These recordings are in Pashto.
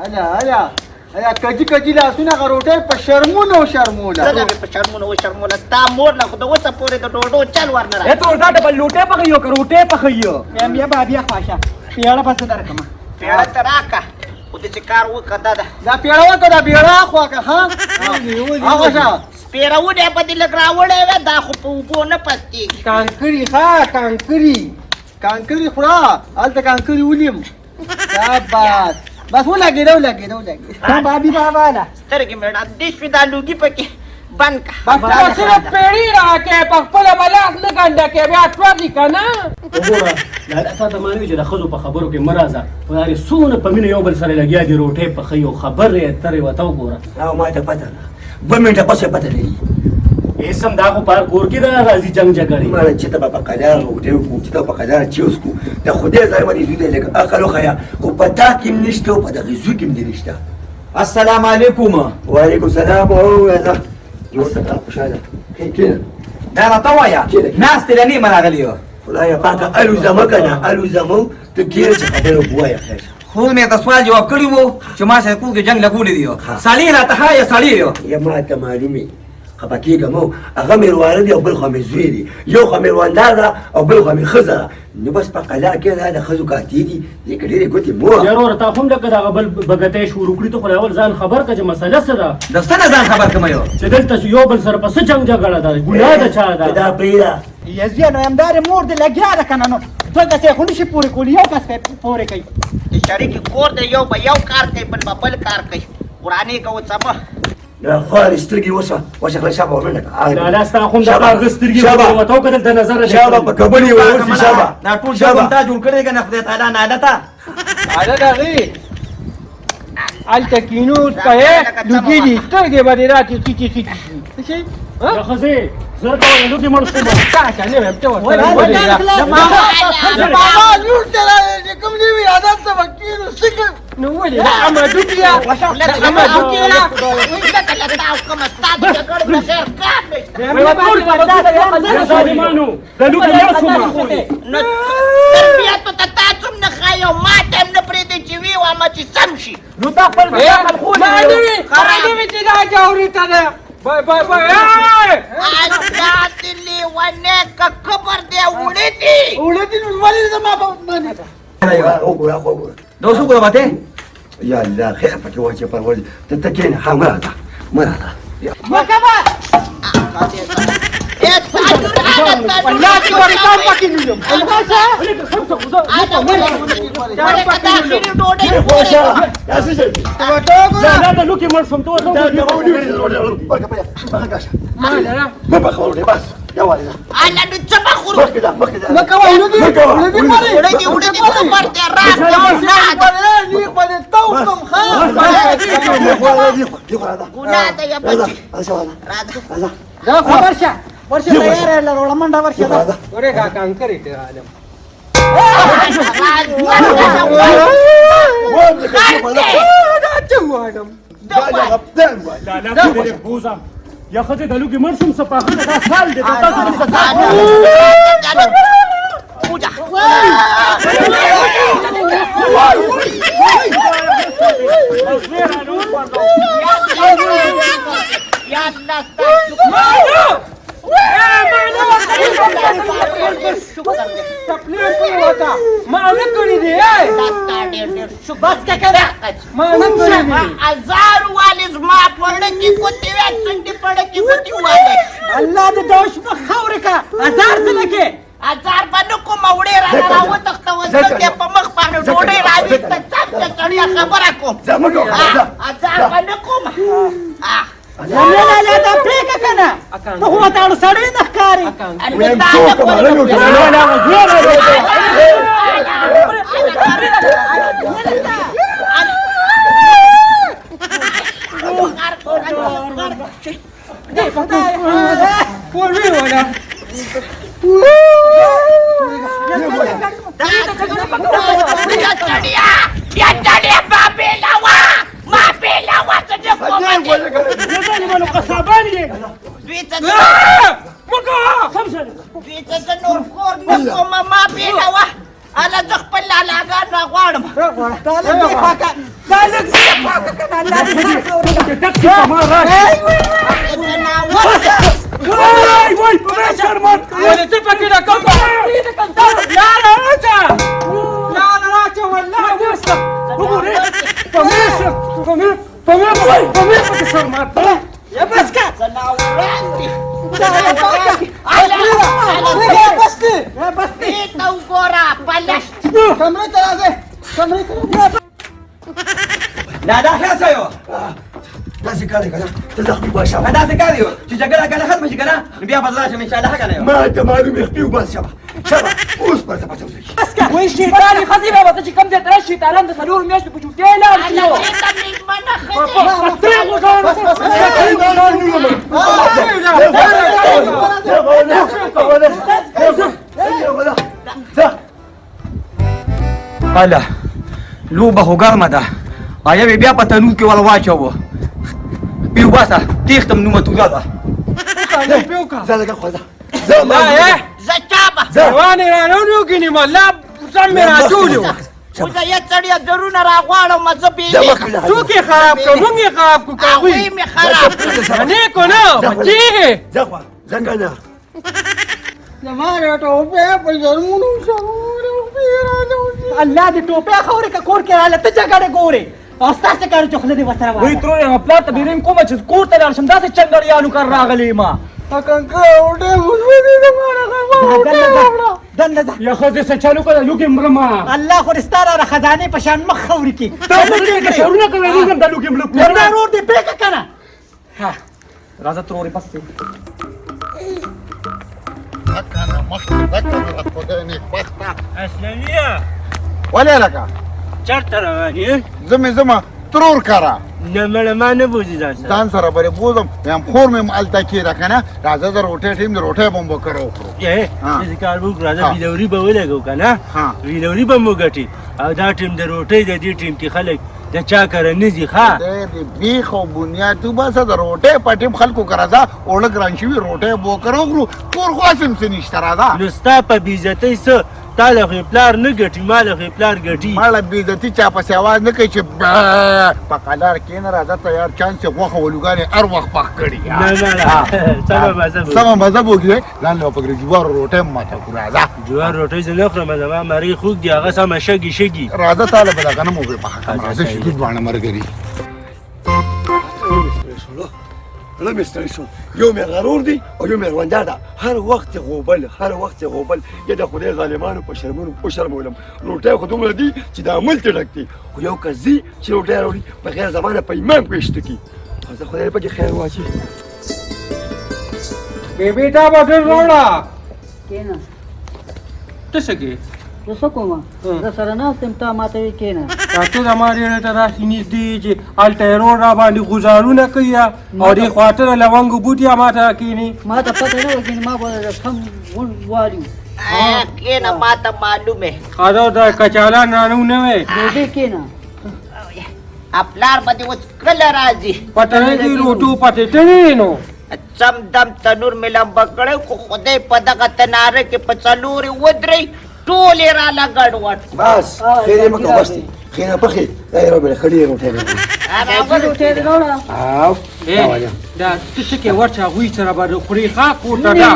الا الا ایا کجی کجی لاسونه غروټه په شرمونو شرموله. څنګه مې په شرمونو وشرموله؟ ستا مور نه خو د اوسه پورې د ډوډو چل ورنه اے ته ورته په لوټه پخیو که روټه پخیو؟ بیا بیا بیا خواشه پیړه پس درکمه. پیړه ته راکړه، خو داسې کار وکړه. دا ده دا پیړه وکړه، دا بیړه خوا که. ها هغه شه سپېرونی به دې لږ راوړی وی، دا خو په اوبو نه پستېږي. کانکري ښه کانکري. کانکري خوړه، هلته کانکري ولیم. شاباس، بس ولګېده ولګېده ولګېده. بابي بابا له سترګې مې ړندې شوې، دا لوګي پکې بند کړه. بس. ته صرف پیړې راکې، په خپله به لاس نه ګنډه کې بیا ټوږي که نه. وګوره لالا، تا ته ما نه وي چې د ښځو په خبرو کې مه راځه، خو دا څونه په مینه یو بل سره لګیا دي، روټۍ پخوي او خبرې اترې ورته وګوره. او ما ته پته ده، 2 منټه پس یې پته لري. هېڅ هم دا خو په هر کور کې دا راځي جنګ جګړې. مړه چې ته به په قلار روټۍ وکړو، چې ته په قلار چیوس کو، د خدای ځای باندې زوی ته لږ عقل وښیه، خو په تا کې هم نشته او په دغې زوی کې هم دې نشته. السلام علیکم. وعلیکم سلام. او راځه، جوړ ته خوشحاله کښېنه. دا راته ووایه، ناستې له نیمه راغلی یو. خدایه پاکه، الوزه مه که نه، الوزه مه ته کښېنه چې خبره ووایه. خیر. خور مې ته سوال جواب کړی وو چې ما سره کور کې جنګ لګولی دی، سړی راته ښایه سړی یو. یا ما ته معلومې، خفه کېږه مه. هغه مې وراره دی او بل خوا مې زوی دی، یو خوا مې ورندار ده او بل خوا مې ښځه ده، نو بس په قلار کې دا د ښځو کاتې دي، دې کې ډېرې ګوتې مه وهه. یاره وروره، تا خو هم لکه دغه بل بګتۍ شروع کړي، ته خو اول ځان خبر کړه چې مسله څه ده. د څه نه ځان خبر کړم یو؟ چې دلته یو بل سره په څه جنګ جګړه ده، ګناه ده چا ده؟ دا پرېږده. یزیه نو همدارې مور دې لګیا ده که نه، نو دوه کسه خو نشي پورې کولی، یو کس به پورې کوي. د شریکې کور دی، یو به یو کار کوي، بل به بل کار کوي. ورانې کوه څه مه. دا خوارې سترګې وسه وسه خله، شابه ورمنډه کړه. لالا ستا خو هم د کارغه سترګې ورته وکتل د نظره. شابه په کبلې ورسي، شابه. دا ټول جنګ تا جوړ کړی که نه؟ خدای تعالی نالته. هله دغې هلته کینو که لوګي دي، سترګې به دې راتې خیچې خیچې شي. څه شي؟ یا ښځې زر کوه، لوګي مړ شوم. تا که نه وایم ته ورسره ودرېږه. د ماما لور ته راغی چې کوم دی وي، دلته به کښېنو څه کوو؟ نو ولې د امدو کیه، د امدو کیه. ستا د جګړې بغیر کار نشته. ظالمانو، د لوګي مړ شوم. نو تربیت ته تا څومره ښایي او ما ته هم نه پرېږدي چې ویې وایم چې سم شي. نو تا خپل عقل خو ما نه وي، ما نه وي چې دا جاوري ته ده. بای بای بای. الله دې لیونی که، کبر دې وړي دي. وړه دي، نو ولې زما په باندې؟ وګوره، وګوره. دا اوس وګوره باته. یا الله خیر پکې واچې پرور، ته ته کښېنه. ها مه راځه، مه راځه. مکبه والله چې ورکان پکې نیولم. لالا د لوګي مړ شوم، ته ورته مه پخوه ډوډۍ، بس یوازې ده. الله نو څه به خورو؟ مخکې ځه، مخکې ځه. مه کوه، وړه دي، وړه دي پرې. وړه دي، وړه دي، خبر دې راکړه. نیغ به دې تاو کړم. ښه ګناه ده یا بچي. راځه. دا خو ورشه ورشه، تیاره لروړه، منډه ورشه. دا ورېږه کانکرې ته عالم. دا څه وایم؟ لالا ته بوزم یا ښځې، د لوګي مړ شوم. څه پاخه ده دا سال دی، دا تاسو څه سال یا الله. ما نه کړی دی، بس که کنه ما نه کړی دی. هزار والې زما پړه کې ګوتې وې، څنګه پړه کې ګوتې والې. الله دې دوش په خاورې کا، هزار څه لکه هزار به نه کوم. وړې رانه راوتښتوه، زه دې په مخ باندې ډوډۍ راویسته. څنګه سړیه خبره کوم، هزار به نه کوم. لا لا لا، دا پرېږه که نه، ته خو ورته اړو سړی نه ښکارې. ظالمانو، قصابان یې. دوی ته زه نور کور نه کوم، ما بېلوه. هله زه خپل لالاګان راغواړم. دا لږ دی خواکه، دا لږ دی. پاکه کنه الله دې خیر خاورې چې ټک شي په ما راشي. وای وای، په مې سر مات کړ. ولې ته پکې دا کوم لاره راچه، لاره راچه، والله اوس وګورې په مې سر، په مې په مې په مې پکې سر مات کړ. یا بس کا ځناوران دي. بس دی، بس دې ته وګوره پلش. کمرې ته راځه، کمرې ته راځه. لا دا خیر څه یو؟ داسې کار دی که نه، ته زخمي وباسه. داسې کار دی چې جګړه کله ختمه شي که نه، نو بیا به زه راشم انشاءالله. ښه که نه؟ ما ته معلومې خپې وباسه. شابه شابه، اوس پر ته پته ولګي. وای شیطانې ښځې، به ته چې کوم ځای ته راشي، شیطانان د 4 میاشتو په چوټۍ لاړ شي. بس بس. هله لوبه خو ګرمه ده. آیا مې بیا په تنور کې ور واچوه؟ پې وباسه، تېښتم نومه توره ده. ځه لږه خو ځه، ځه ما. زه چابه روانې رانه ګینې، ملا سم مې راټولو. وزه یې څړیا زرونه راغواړم. زه بیلې څوک یې خراب کړ؟ مونږ یې خراب کړو که هغوی؟ هغوی مې خراب. نه کو نه بچېږي. ځه خو ځه که نه. زما ټوپه په شرمونو شرمونو. الله دې ټوپه خاورې که کور کې راله ته جګړه ګورې او ستا څه کار چې خوله دې ورسره وای ترور یم، پلار ته بیریم کومه چې کور ته لاړ شم، داسې چنګړیانو کر راغلی ما. دننه ځه. یا ښځې څه چالو کړه، لوګي مرمه. الله خو دې ستا را خزانې په شان مخ خاورې کړي. ته پکې شرونه کوې، نه ځم، دا لوګي مړه کړو. دا ورور دې پرېږه که نه. راځه ترورې، بس دی. اسلمیه. ولې لکه چېرته روان یې؟ زه مې ځمه ترور کره. نه مړه، ما نه بوځي ځان سره. ځان سره به بوځم، وایم خور مې هم هلته کښې ده که نه. راځه د روټۍ ټیم د روټۍ به هم به کره وخورو. داسې کار به وکړو، راځه ویلوري به ولګو که نه، ویلوري به مو ګټي او دا ټیم د روټۍ د دې ټیم کې خلک د چا کره نه ځي. ښه خدای دې بیخ او بنیاد وباسه. د روټۍ په ټیم خلکو کره ځه، اوړه ګران شوي، روټۍ به کره وخورو. کور خو هسې هم څه نشته، راځه. نو ستا په بېعزتۍ څه، تا له خو یې پلار نه ګټي، ما له خو یې پلار ګټي. مړه بېعزتي چا پسې اواز نه کوي چې په قلار کښېنه. راځه تیار چانس یې غوښه ولوګانې هر وخت پخ کړي. نه نه، سمه مزه به. سمه مزه به وکړي. ځان له پکې جوارو روټۍ هم ماته کړو، راځه. جوار روټۍ زه نه خورم، زما مرۍ خوږ دي، هغه سمه شګې شګي. راځه تا له به د غنمو به پخه کړم. راځه چې ځو دواړه ملګري. زړه مې ستړی شو. یو مې غرور دی او یو مې روندار ده، هر وخت یې غوبل، هر وخت یې غوبل. یا د خدای ظالمانو په شرمونو وشرمولم. روټۍ خو دومره دي چې د عمل ته ډک دي، خو یو کس ځي چې روټۍ راوړي، په غیر زمانه په ایمان کې شتکي. زه خدای پکې خیر واچي. بیبي تا به ډېر راوړه. کېنه. ته څه کوې؟ زه څه کوم؟ زه سره ناست یم، تا ماته وې کېنه. ته زما ډېره ته داسې نږدې چې هلته یې رور را باندې ګوزارونه کوي او دې خوا ته د لونګو بوټي ما ته کښېني. ما ته پته نه وه، ګینې ما به د سم غونډ والي. کېنه، ما ته معلومه. ښه دا کچالان رانه ونه وې. ډوډۍ کېنه. پلار به دې اوس کله راځي؟ پته نه دي، روټو پتې ته نه نو. سم دم تنور مې لمبه کړی، خو خدای په دغه تناره کې په څلورې ودرئ، ټول یې راله ګډوډ. بس خیر یې مه کوه، بس دی، خیر پخې دا یې راوبله. ښه ډېرې روټۍ روټۍ دې راوړه. او دا ته څه کوې؟ ورشه هغوی سره به خورې، ښه کور ته ده.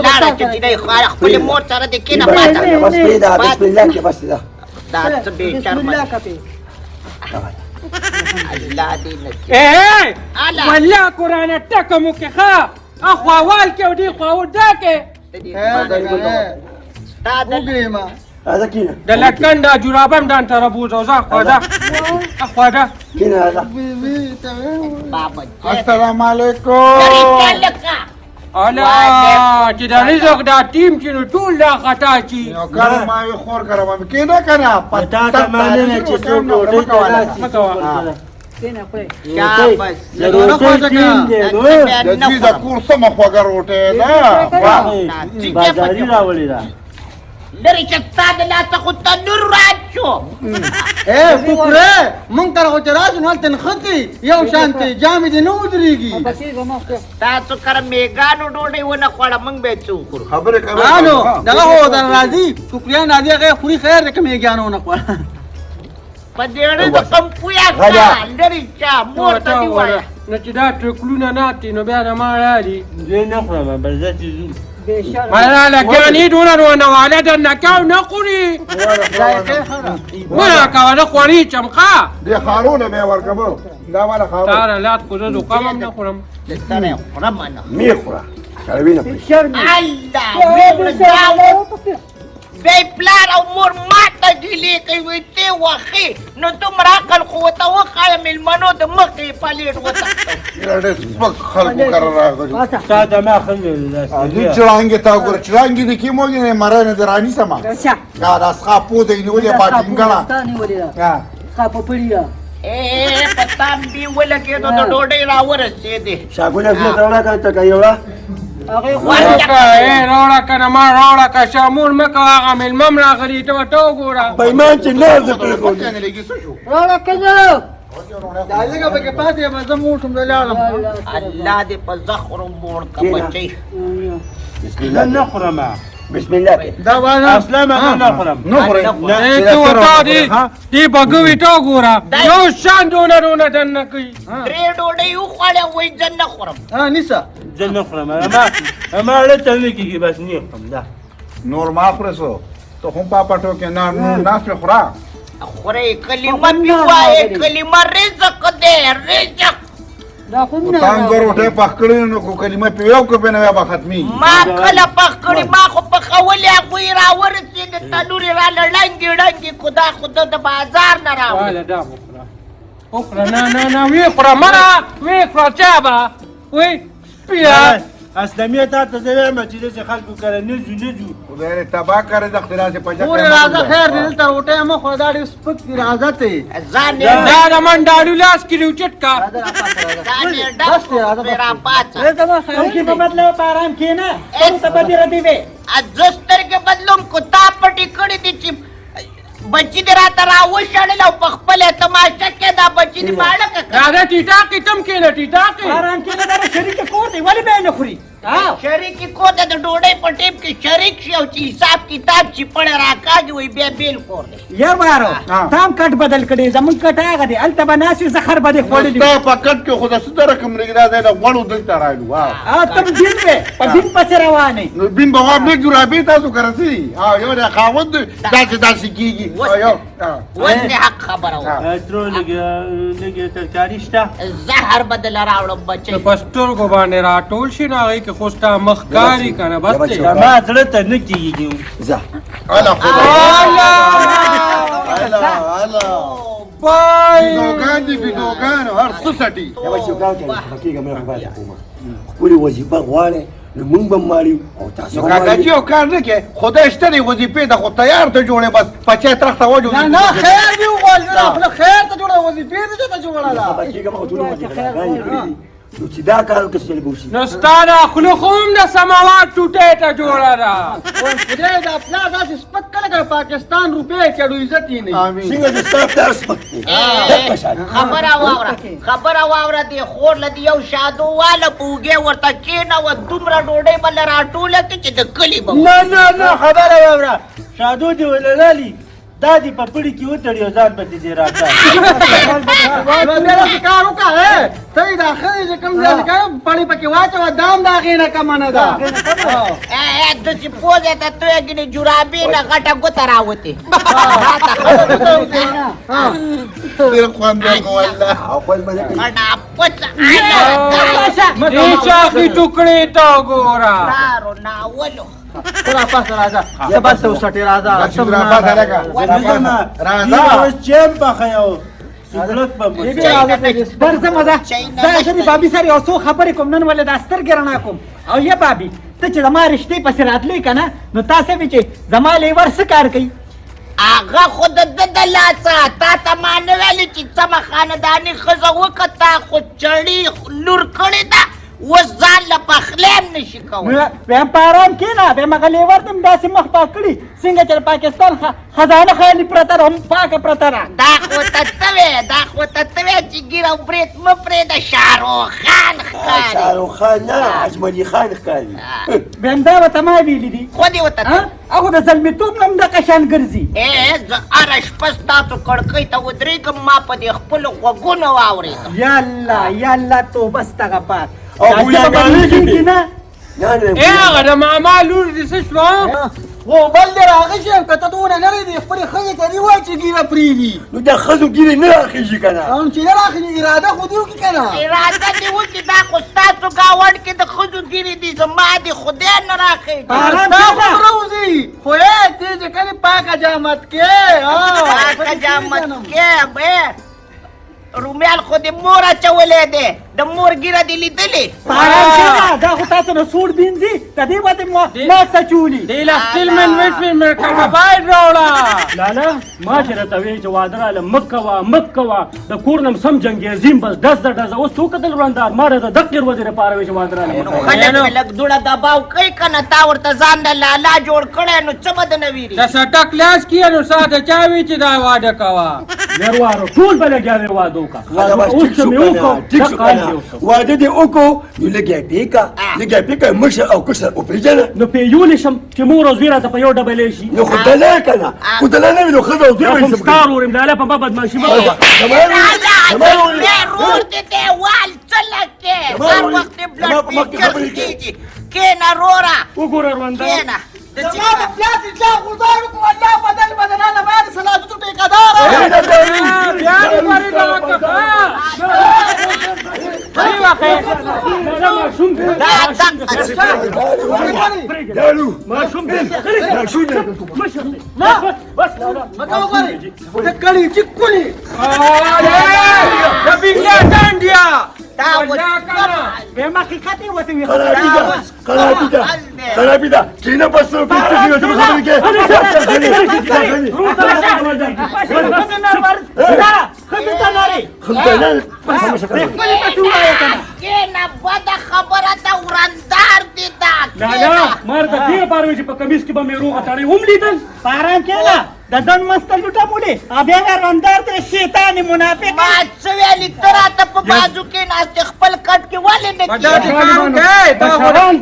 لاړه چې جینۍ خپلې مور سره دې کښېنه. پاڅه. بس پرېږده، بسم الله کې بس ده. دا څه بې شرمه. الله دې نصیب. والله قرآنه ټکه مو کې ښه اخوا وال کې او دې خوا دا کې. راځه کښېنه. د لټکن دا جرابه هم ځان ته رابوځه، ځه اخوا ده، اخوا ده. کښېنه راځه. السلام علیکم. الا چې د رزق دا ټیم چې نو ټول دا خطا چي. نو کار ما وی خور کړه ما کېنه که نه. تا ته ما نه چې څوک ډوډۍ ته راسي. مه کوه. کېنه خورې. د روټۍ ټیم دی نو. د دوی د کور سمه خوږه روټۍ ده. بازاري راوړې ده. لرې چې ستا د لاسه خو تنور وران شو. کوکرې مونږ تر خو چې راشو نو هلته نښتې یو شانتې جامې دې نه ودرېږي. تاسو کره میګانو ډوډۍ ونه خوړه، موږ به یې څه وخورو؟ خبرې کوې نو دغه خو در راځي کوکریان راځي، هغه خوري. خیر دی که میګانو ونه خوړه. په دې اړه زه کوم پوه کړه. لرې شه، مور ته دې ووایه. نو چې دا ټکلونه ناتي نو بیا د ما راړي. زه نه خورم، بس زه چې ځو. مالا لګیانې دونه دونه واله درنه کوي نه خوري. مه کوه، نه خوري چمخه. دې خارونه مې ورکوم، دا والا خارو. تا نه لات خو زه زکام هم نه خورم. د سره یې خورم نه. مې خوره، شړوي نه پرې. الله بیا یې پلار او مور ماته ګیلې کوي، وایي ته وخې، نو دومره عقل خو ورته وښایه، مېلمنو د مخې یې پلیټ وتښتوه. یاره ډېر سپک خلکو کره راغلي. تا ته ما ښه ویل. دې چړانګې ته وګوره، چړانګې دې کې موږ نه مری نه دراني سمه. دا سخا پوزه یې نیولې پاټینګړه. ستا نیولې ده، ستا په پړي ده. په تام بې ولګېدو، د ډوډۍ راورسېدې. شاګونه زه ته راوړه که ته که یې وړه. راوړه که نه ما راوړه که شامور مه کوه، هغه مېلمه هم راغلی، ته ورته وګوره. بېمان چې نه زه پرېښودې. راوړه که نه دا لږه پکې پاتې یم، زه موړ شوم، زه لاړم. الله دې په زخرو موړ که بچی. بسم الله. زه نه خورم. بسم الله. دا والا اصلا ما نه خورم. نه خورې. ته ورته دې بګوي ته وګوره، یو شان دونه دونه دننه کوي. درې ډوډۍ وخوړې، وایي زه نه خورم. ها نیسه. زه نه خورم، ما زړه ته نه کېږي، بس نه خورم دا. نور ما خورې څه، ته هم په پټو کې نه نور ناست مې خوره. خورې کلمه پې وایې، کلمه رزق دی، رزق. تانګ روټۍ پخ کړې نو کو کلمه پې یو که پې نه بیا به ختمېږي. ما کله پخ کړې؟ ما خو پخولې، هغوی راورسېدې، تنور یې راله ړنګې ړنګې کړو، دا خو د بازار نه راوړې. دا وخوره، وخوره، نه نه نه، ویې خوره، مړه ویې خوره، چا به وی سپیه. اسلمیه تا ته زه وایم چې داسې خلکو کره نه ځو، نه ځو. خدای دې تباه کړې د اختلاس په جګړه. خورې راځه، خیر دی، دلته روټۍ مه خوره، دا ډېر سپک دي، راځه ته. ځان یې دا د منډالو لاس کې دې اوچت کړه. ځان یې ډک کړو، پرې راپاڅه. سترګې به بدلوه، په ارام کښېنه، ته به دې ردې وې. زه سترګې بدلوم، خو تا پټې کړې دي چې بچي دې راته راوشړل او په خپله تماشه کې دا بچي دې ماړه کړه. راځه ټیټاکې تم کښېنه، ټیټاکې. ارام کښېنه، دا شریک کور دی، ولې به یې نه خوري؟ شریک کور دی، د ډوډۍ په ټیم کې شریک شي او چې حساب کتاب چې پړی راکاږي، وایي بیا بېل کور دی. یار وارو، تا هم کټ بدل کړی، زموږ کټ هغه دی، هلته به ناست یو، زخر به دې خوړلي. ستا په کټ کې خو د څه رقم لري، دا ځای د غوړو دلته رالو. ته هم بین وې، په بین پسې روان یې. نو بین به وام نه جرابې تاسو کره څه دي؟ یو د خاوند دی، داسې داسې کېږي. اوس دې حق خبره وکړه. ترو لږ ترکاري شته؟ زهر به دله راوړم بچی. په سترګو باندې راټول شي، نو هغې کې خو ستا مخ کاري که نه، بس دی. زما زړه ته نه کېږي. ځه. اله خدای. اله. اله. پای. بیزوګان دي، بیزوګان هر څه څټي. یا بچي کار کوي، خفه کېږه مه، خو باید کومه ښکلې وظیفه غواړې نو مونږ به هم ماړي او تاسو نو هم کاکا ماړي. جي یو کار نه کوې، خدای شته دی، وظیفې ته خو تیار ته جوړې، بس په چای ترخ ته وجو. نه نه، خیر دې وغواړي، زه خپله خیر ته جوړه، وظیفې ته چېرته جوړه ده؟ خفه کېږه مه، خو ټولو وظیفه ګانې کړې دي، نو چې دا کار وکړي څه به وشي؟ نو ستا دا خوله خو هم د سماوار ټوټې ته جوړه ده. خدای دا پلار داسې سپک کړی که پاکستان روپۍ چړو عزت یې نه وي. څنګه چې ستا پلار سپک دی، دغه شان. خبره واوره، خبره واوره، دې خور له دې یو شادو واله په اوږې ورته کښېنوه، دومره ډوډۍ به له راټوله کړي چې د کلي به. نه نه نه، خبره واوره، شادو دې ورله رالي، دا دې په پړي کې وتړي او ځان پسې دې راکړي. بیا داسې کار وکړه، ته یې دا ښځې چې کوم ځای کار پړی پکې واچوه، دا هم د هغې نه کمه نه ده. داسې پوزې ته تویې ګنې جرابې نه غټه ګوته راوتې. ډېر خوند یې وکړ والله. او خوند به نه کوي. دې چاخي ټوکړې ته وګوره. ناولو. خورا پاسه راځه، څه بس وسټې راځه. راځه. اوس چیم پخوي او سوکړک به مو. درځه مزه، زه د بابي سره یو څو خبرې کوم، نن ولې دا سترګې رڼا کوم. او یا بابي، ته چې زما رشتې پسې راتلې که نه، نو تاسې وي چې زما لیور څه کار کوي؟ هغه خو د ده د لاسه، تا ته ما نه ویلې چې سمه خانداني ښځه وکړه، تا خو چړې لور کړې ده، اوس ځان له پخلی هم نه شي کولی. وایم په ارام کښېنه، وایم هغه لیور دې هم داسې مخ پاک کړي څنګه چې د پاکستان خزانه خالي پرته ده، هم پاکه پرته ده. دا خو ته ته وې، دا خو ته ته وې چې ږیره او برېت مه پرېږده، شاهرخ خان ښکاري. شاهرخ خان نه، اجملي خان ښکاري. بیا همدا ورته ما ویلي دي. خو دې ورته هغه د زلمیتوب نه همدغه شان ګرځي. ای زه هره شپه ستاسو کړکۍ ته ودرېږم، ما په دې خپلو غوږونو واورېدم. یا الله یا الله، توبه استغفار. او ګویاګانې کېږي نه. نه نه، ای هغه د ماما لور دې څه شوه؟ غوبل دې راغی شي، که ته دونه لرې دې خپلې ښځې ته دې وایي چې ږیره پرېږدي. نو د ښځو ږیرې نه راخېژي که نه؟ هم چې نه راخېژي، اراده خو دې وکړي که نه. اراده دې وکړي، دا خو ستاسو ګاونډ کې د ښځو ږیرې دي، زما دې خدای نه راخېژي. ستا خو راوځي، خو ای دې چې کله پاکه جامت کې، پاکه جامت کې. به رومیال خو دې مور اچولی دی، د مور ږیره دې لیدلې؟ په آرام کښېنه، دا خو تاسو نه سوړ بینځي، د دې باندې ماکس اچولي. دې له خپل من وشوې مې موبایل راوړه. لالا ما چې راته ویل چې واده راله مه کوه مه کوه، د کور نه سم جنګېزیم، بس ډز د ډزه. اوس څو کتل وړاندار ما راته دقې ورځې لپاره ویل چې واده راله مه کوه. خلک مې لږ دوړه دباو کوي که نه، تا ورته ځان د لالا جوړ کړی، نو څه به درنه ویري؟ د څټک لاس کیه نو ساده چا وي چې دا واده کوه. یروارو ټول به لګیا وي واده وکړه. اوس چې مې وکړو دقه حال دې وکړو. واده دې وکړو نو لږ یې پیکه، لږ یې پیکه، مشر او کشر وپېژنه. نو پېیولی شم چې مور او زوی راته په یو ډبلی شي. نو خو دله که نه، خو دله نه وي نو ښځه او زوی به یې ستا ورور یم لالا، په ما بدمعاشي مه کوه. ورور دې دی وال څه لکې، هر وخت دې بلډ پرېشر کېږي. کښېنه وروره، وګوره ورونده، کښېنه. زما په پلار دې چا غوزار وکړو، الله بدل بدلانه باندې سلادتو ټیکهدار. بیا دې پرېږده وکړه. ماشوم دی، ماشوم دی، بس بس. مکه وګورئ د کړي چې کلي د بنګیا ډانډیا بیا حقیقت یې ورته وي. خرابي ده، خرابي ده، خرابي ده. کینه په سر کې څه دي خبرې کې؟ کښېنه، بده خبره ده، ورندار دې ده. لالا ما راته دې لپاره ویل چې په کمیس کې به مې روغه تړۍ هم لیدل. په آرام کښېنه، د دن مسته لوټه مولې او بیا مې رندار دی، شیطان منافق. ما څه ویلي؟ ته راته په بازو کې ناست خپل کټ کې ولې نه کېږي؟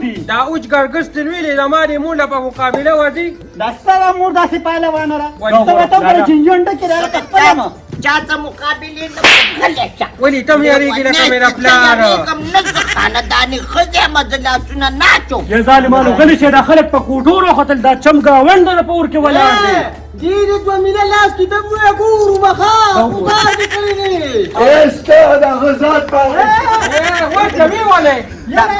کېږي؟ دا اوچ ګرګس دې ویلې، زما دې مور له په مقابله ورځي. دا ستا مور داسې پهلوانه ده، ته ورته وګوره جنجون ډکې ده لکه خپله مه. چا څه مقابلې نه غلی شه. ولې ته هم یارېږې لکه مې د پلار؟ یارېږم نه، زه خانداني ښځه یم، زه لاسونه نه اچوم. یا ظالمانو غلي شئ، دا خلک په کوټو راوختل، دا چم ګاونډ د په اور کې ولاړ دی. دې دې دوه میله لاس کې ته ووایه ګورو به ښه غوزار دې کړی دی. ای ستا د هغه ذات په ورته مې ولې. یاره